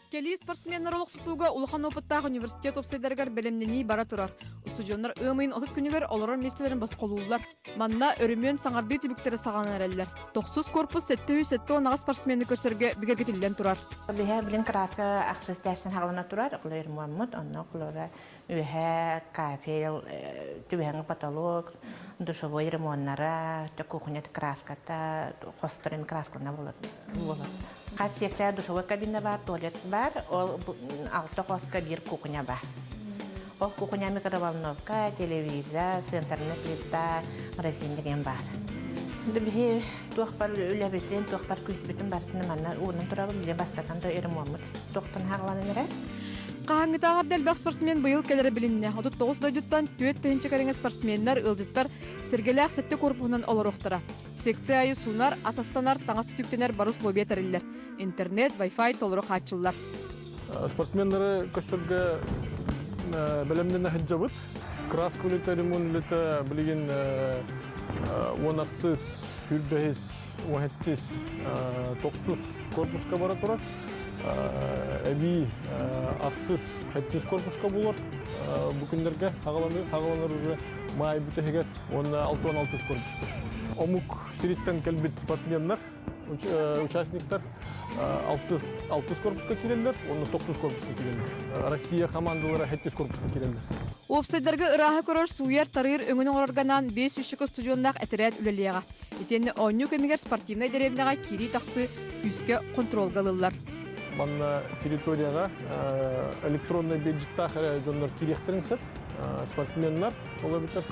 Кэлии спортсменнар олохсутууга улахан опыттаах университет уопсайдарыгар бэлэмнэнии бара турар. Устудьуоннар ыам ыйын 30 күнүгэр олорор миэстэлэрин босхолууллар. Манна өрөмүөн саҥардыы түбүктэрэ саҕаланан эрэллэр. Тохсус корпус 778 спортсмены көрсөргө бигэргэтиллэн турар. Биһэ билин краска ахсыс тээсин хаҕалана турар, ремонмут, онно холора үөһэ кафель, түбэһэҥи потолок, душевой ремоннара, кухня краската, хосторун краскалана болот. Хас секция душевой кабина бар, туалет бар, ол алта хоска биир кухня бар. Ол кухня микроволновка, телевизор, сенсорная плита, морозильник деген бар. Биһи туох бар үлэбитин, туох бар күүспүтүн барытын манна уунан турабын, биле бастатан да ремонмут тохтон хааланан эрэ. Хаһааҥҥытааҕар да элбэх спортсмен быйыл кэлэрэ билиннэ. 39 дойдуттан 4 тыһыынча кэриҥэ спортсменнар, ыалдьыттар Сэргэлээх сэттэ корпуһунан олоруохтара. Секция айы суунар, ас астанар, таҥас үтүктэнэр бары условия тэриллэр. Интернет, Wi-Fi толору хааччыллар. Спортсменнары көрсөргө бэлэмнэнэ сылдьабыт. Краска үлэтэ, ремонт үлэтэ билигин 16, 25, 17, 9 корпуска бара турар. Эбии ахсыс, сэттис корпуска булар. Бу күннэргэ хаҕаланар уже маай бүтэһигэр уонна 66 корпуска. Омук сириттэн кэлбит спортсменнар, участниктар алтыс корпуска киирэллэр уонна тохсус корпуска киирэллэр. Россия командалара сэттис корпуска киирэллэр. Уопсайдарга ырааһы көрөр, сууйар, тарыыр өҥүн оҥорорго анаан 500 устудьуоннаах этэрээт үлэлиэҕэ. Итиэннэ оонньуу кэмигэр спортивнай дэриэбинэҕэ киирии-тахсыы күүскэ хонтуруолга ылыллар. Манна территорияҕа электроннай бейджиктаах эрэ дьоннор киириэхтэрин сөп. Спортсменнар, ол эбэтэр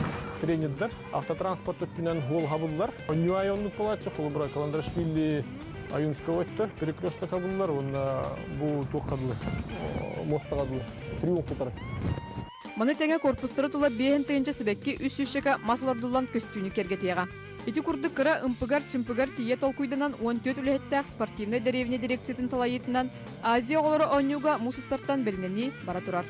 тренердэр автотранспорт өттүнэн суол хабыллар. Онньуу айы оннук буолааччы, холобура Каландрашвили Аюнского өттө перекресток хабыллар уонна бу туохха дылы муостаҕа дылы триумф утары. Маны тэҥэ корпустары тула 5 тыһыынча сибэкки 300 мас олордуллан көстүүнү киэргэтиэҕэ. Ити курдук кыра ымпыгар-чымпыгар тиийэ толкуйданан 14 үлэһиттээх спортивнай дэриэбинэ дирекциятын салайыытынан Азия оҕолоро оонньууга муус устартан бэлэмнэнии бара турар.